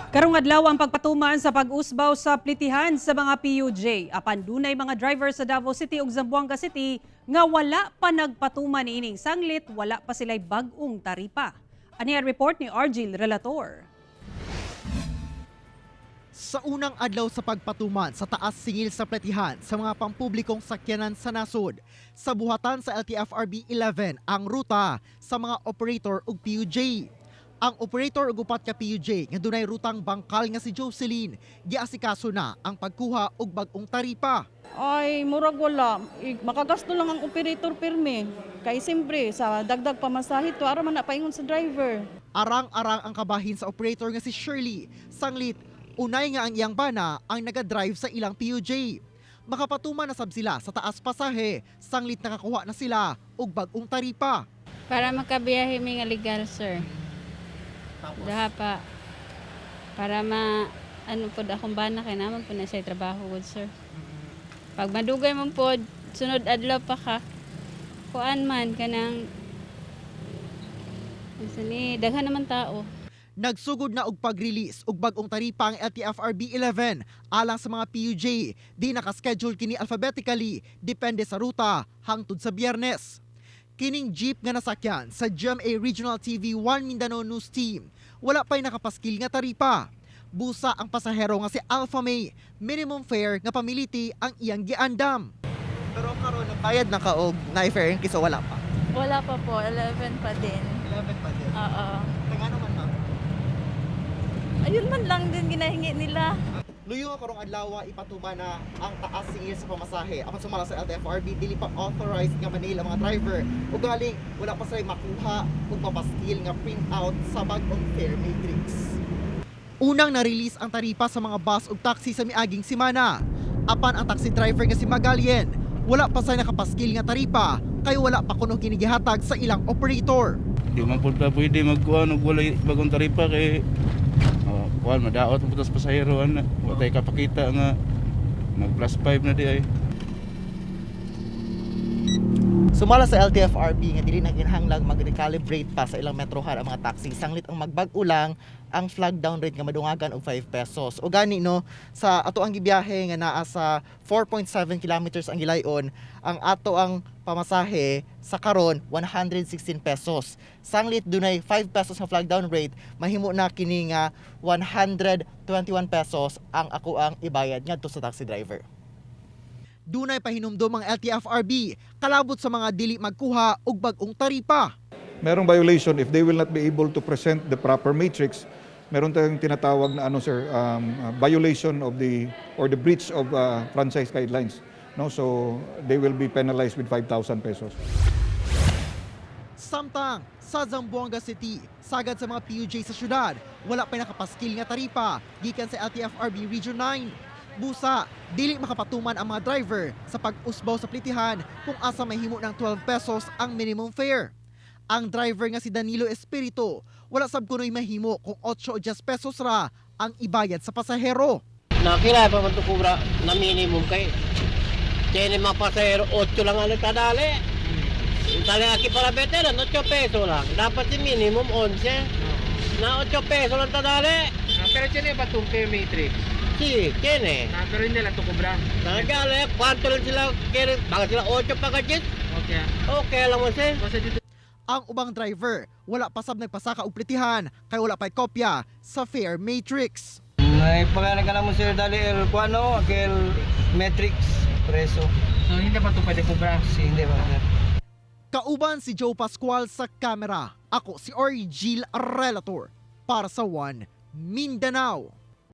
Karong adlaw ang pagpatuman sa pag-usbaw sa plitihan sa mga PUJ. Apan dunay mga driver sa Davao City ug Zamboanga City nga wala pa nagpatuman niining sanglit wala pa sila'y bag-ong taripa. Ani ang report ni Argil Relator. Sa unang adlaw sa pagpatuman sa taas singil sa pletihan sa mga pampublikong sakyanan sa nasod, sa buhatan sa LTFRB 11 ang ruta sa mga operator ug PUJ. Ang operator ug upat ka PUJ nga dunay rutang bangkal nga si Jocelyn, giasikaso na ang pagkuha og bag-ong taripa. Ay, murag wala. Makagasto lang ang operator pirmi. Kay siyempre, sa dagdag pamasahe to, ara man na paingon sa driver. Arang-arang ang kabahin sa operator nga si Shirley. Sanglit, unay nga ang iyang bana ang nagadrive sa ilang PUJ. Makapatuma na sab sila sa taas pasahe, sanglit nakakuha na sila og bag-ong taripa. Para makabiyahe mi nga legal, sir. Daha pa para ma ano pod akong bana kay naman po na siya trabaho gud, sir. Pag madugay man pod, sunod adlaw pa ka. Kuan man kanang unsa ni, daghan naman tao. Nagsugod na og pag-release og bag-ong taripa ang LTFRB 11 alang sa mga PUJ. Di nakaschedule kini alphabetically, depende sa ruta hangtod sa Biyernes. Kining jeep nga nasakyan sa GMA Regional TV 1 Mindanao News Team, wala pa'y nakapaskil nga taripa. Busa ang pasahero nga si Alpha May, minimum fare nga pamiliti ang iyang giandam. Pero karon nagbayad na ka og na-fare kaysa wala pa? Wala pa po, 11 pa din. 11 pa din. Oo. Kaya naman, ma'am? Ayun man lang din ginahingi nila. Luyo nga karong adlaw ipatuma na ang taas singil sa pamasahe. Apan sumala sa LTFRB, dili pa authorized nga manila ang mga driver. Ug galing wala pa sila makuha ug mapaskil nga printout sa bag-ong fare matrix. Unang na-release ang taripa sa mga bus ug taxi sa miaging semana. Apan ang taxi driver nga si Magalien, wala pa say nakapaskil nga taripa kay wala pa kuno kinigihatag sa ilang operator. Di man pud ta pwede magkuan og walay bagong taripa kay oh, kuan madaot ang putas pasahero ana. Wa tay kapakita nga nag plus 5 na di ay. Sumala sa LTFRB nga dili na kinahanglang mag-recalibrate pa sa ilang metrohan ang mga taxi. Sanglit ang magbag-o lang ang flag down rate nga madungagan og 5 pesos. O gani no, sa ato ang gibiyahe nga naa sa 4.7 kilometers ang gilayon, ang ato ang pamasahe sa karon 116 pesos. Sanglit dunay 5 pesos nga flag down rate, mahimo na kini nga 121 pesos ang ako ang ibayad ngadto sa taxi driver. Dunay pahinumdom ang LTFRB kalabot sa mga dili magkuha og bag-ong taripa. Merong violation if they will not be able to present the proper matrix. Meron tayong tinatawag na ano, sir, violation of the or the breach of franchise guidelines. No, so they will be penalized with 5,000 pesos. Samtang sa Zamboanga City, sagad sa mga PUJ sa syudad, wala pa nakapaskil nga taripa gikan sa LTFRB Region 9. Busa, dili makapatuman ang mga driver sa pag-usbaw sa plitihan kung asa mahimo ng 12 pesos ang minimum fare. Ang driver nga si Danilo Espiritu, wala sab kuno'y mahimo kung 8 o 10 pesos ra ang ibayad sa pasahero. Nakilala pa man ito kubra na minimum kay tiene mga pasahero, 8 lang ang tadali. Tali aki para veteran, 8 peso lang. Dapat si minimum 11. Na 8 peso lang tadali. Ah, pero tiene ba itong fare matrix? Si, tiene. Ah, pero hindi lang ito kubra. Nagale, kwanto lang sila, kere, baka sila 8 pa ka. Okay. Okay lang mo sir. Kasi dito Ang ubang driver, wala pa sab nagpasaka og plitihan kay wala pa'y kopya sa fare matrix. May pagkana ka mo sir dali el kuano kel matrix preso. So hindi pa ito pwede kubra. Si hindi ba sir? Kauban si Joe Pascual sa kamera. Ako si Orgil Relator para sa One Mindanao.